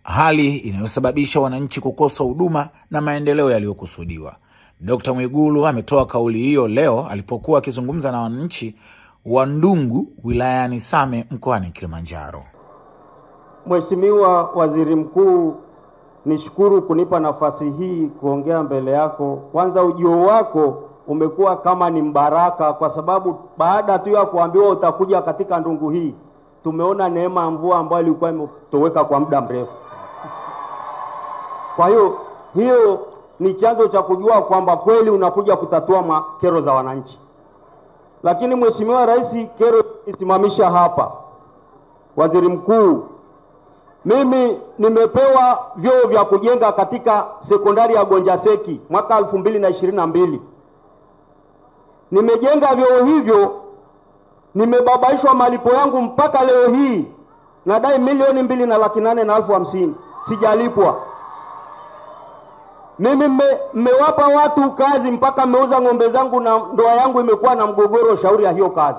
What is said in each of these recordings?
Hali inayosababisha wananchi kukosa huduma na maendeleo yaliyokusudiwa. Dkt. Mwigulu ametoa kauli hiyo leo alipokuwa akizungumza na wananchi wa Ndungu wilayani Same mkoani Kilimanjaro. Mheshimiwa Waziri Mkuu, nishukuru kunipa nafasi hii kuongea mbele yako. Kwanza ujio wako umekuwa kama ni mbaraka, kwa sababu baada tu ya kuambiwa utakuja katika Ndungu hii, tumeona neema ya mvua ambayo ilikuwa imetoweka kwa muda mrefu. Kwa hiyo hiyo ni chanzo cha kujua kwamba kweli unakuja kutatua kero za wananchi. Lakini Mheshimiwa Rais, kero isimamisha hapa. Waziri Mkuu, mimi nimepewa vyoo vya kujenga katika sekondari ya Gonjaseki mwaka 2022. Nimejenga vyoo hivyo, nimebabaishwa malipo yangu mpaka leo hii. Nadai 2,850,000, sijalipwa. Mimi mmewapa watu kazi mpaka mmeuza ng'ombe zangu na ndoa yangu imekuwa na mgogoro shauri ya hiyo kazi.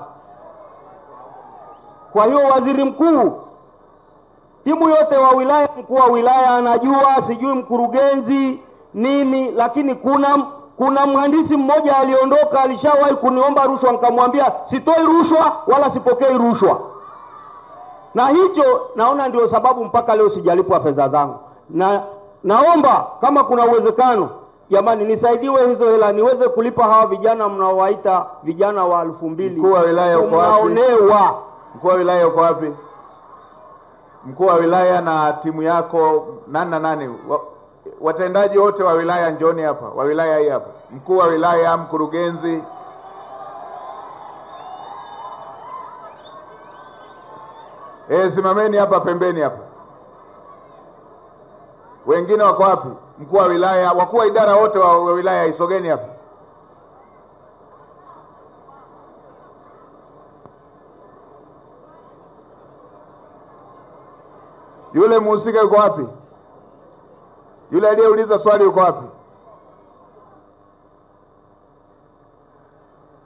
Kwa hiyo Waziri Mkuu, timu yote wa wilaya, mkuu wa wilaya anajua, sijui mkurugenzi nini, lakini kuna mhandisi mmoja aliondoka, alishawahi kuniomba rushwa, nikamwambia sitoi rushwa wala sipokei rushwa. Na hicho naona ndio sababu mpaka leo sijalipwa fedha zangu. Na naomba kama kuna uwezekano, jamani, nisaidiwe hizo hela niweze kulipa hawa vijana mnaowaita vijana wa 2000. Mkuu wa wilaya uko wapi? Mnaonewa. Mkuu wa wilaya uko wapi? Mkuu wa wilaya na timu yako nani na nani? Watendaji wote wa wilaya njoni hapa, wa wilaya hii hapa. Mkuu wa wilaya, mkurugenzi. Simameni hapa pembeni hapa. Wengine wako wapi? Mkuu wa wilaya, wakuu wa idara wote wa wilaya isogeni hapa. Yule mhusika yuko wapi? Yule aliyeuliza swali yuko wapi?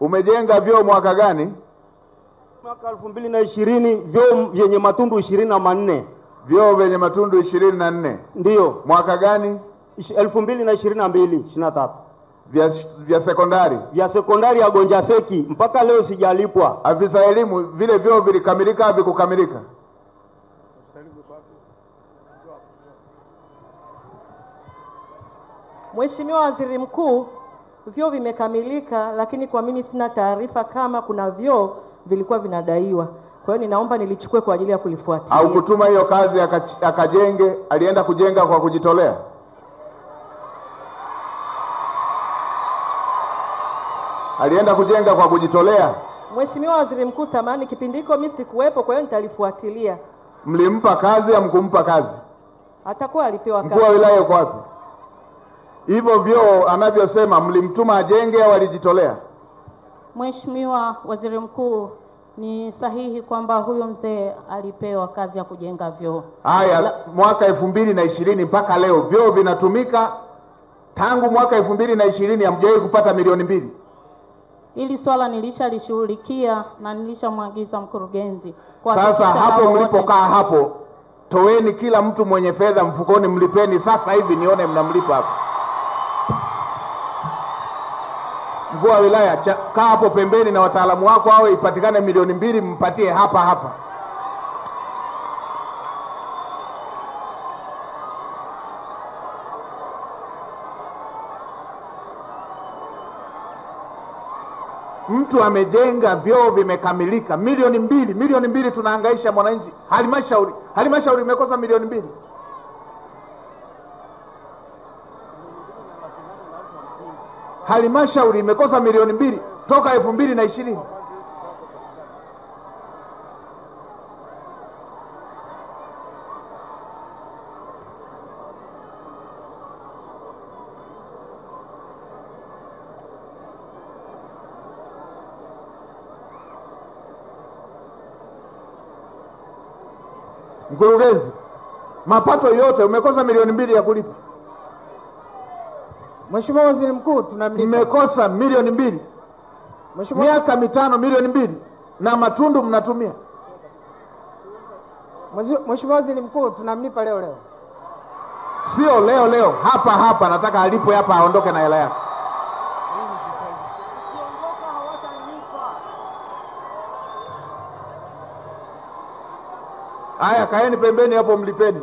Umejenga vyoo mwaka gani? Mwaka 2020, vyoo vyenye matundu 24. Vyoo vyenye matundu 24. Ndio. Mwaka gani? 2022, 23. Vya sekondari. Vya sekondari ya Gonjaseki mpaka leo sijalipwa. Afisa elimu, vile vyoo vilikamilika havikukamilika? Mheshimiwa Waziri Mkuu, vyoo vimekamilika, lakini kwa mimi sina taarifa kama kuna vyoo vilikuwa vinadaiwa. Kwa hiyo ninaomba nilichukue kwa ajili ya kulifuatilia. Au kutuma hiyo kazi akajenge, alienda kujenga kwa kujitolea? Alienda kujenga kwa kujitolea? Mheshimiwa Waziri Mkuu, samahani, kipindi hiko mimi sikuwepo, kwa hiyo nitalifuatilia. Mlimpa kazi au mkumpa kazi? Atakuwa alipewa kazi. Mkuu wa wilaya yuko wapi? Hivyo vyoo anavyosema mlimtuma ajenge au alijitolea? Mheshimiwa Waziri Mkuu, ni sahihi kwamba huyo mzee alipewa kazi ya kujenga vyoo. Haya, mwaka 2020 mpaka leo vyoo vinatumika. Tangu mwaka 2020 hamjawahi kupata 2,000,000. Hili swala nilishalishughulikia na nilishamwagiza mkurugenzi. Sasa hapo mlipokaa hapo, toweni kila mtu mwenye fedha mfukoni, mlipeni sasa hivi nione mnamlipa hapo. Mkuu wa wilaya, kaa hapo pembeni na wataalamu wako hao, ipatikane 2,000,000 mpatie hapa hapa. Mtu amejenga vyoo vimekamilika, 2,000,000, 2,000,000 tunahangaisha mwananchi. Halmashauri imekosa 2,000,000. Halmashauri imekosa 2,000,000 toka 2020. Mkurugenzi, mapato yote umekosa 2,000,000 ya kulipa. Mheshimiwa Waziri Mkuu, tunamlipa. Mmekosa 2,000,000. Mheshimiwa Miaka 5 2,000,000 na matundu mnatumia. Mheshimiwa Waziri Mkuu, tunamlipa leo leo. Sio leo leo, hapa hapa nataka alipwe hapa, aondoke na hela yake. Haya, kaeni pembeni hapo, mlipeni.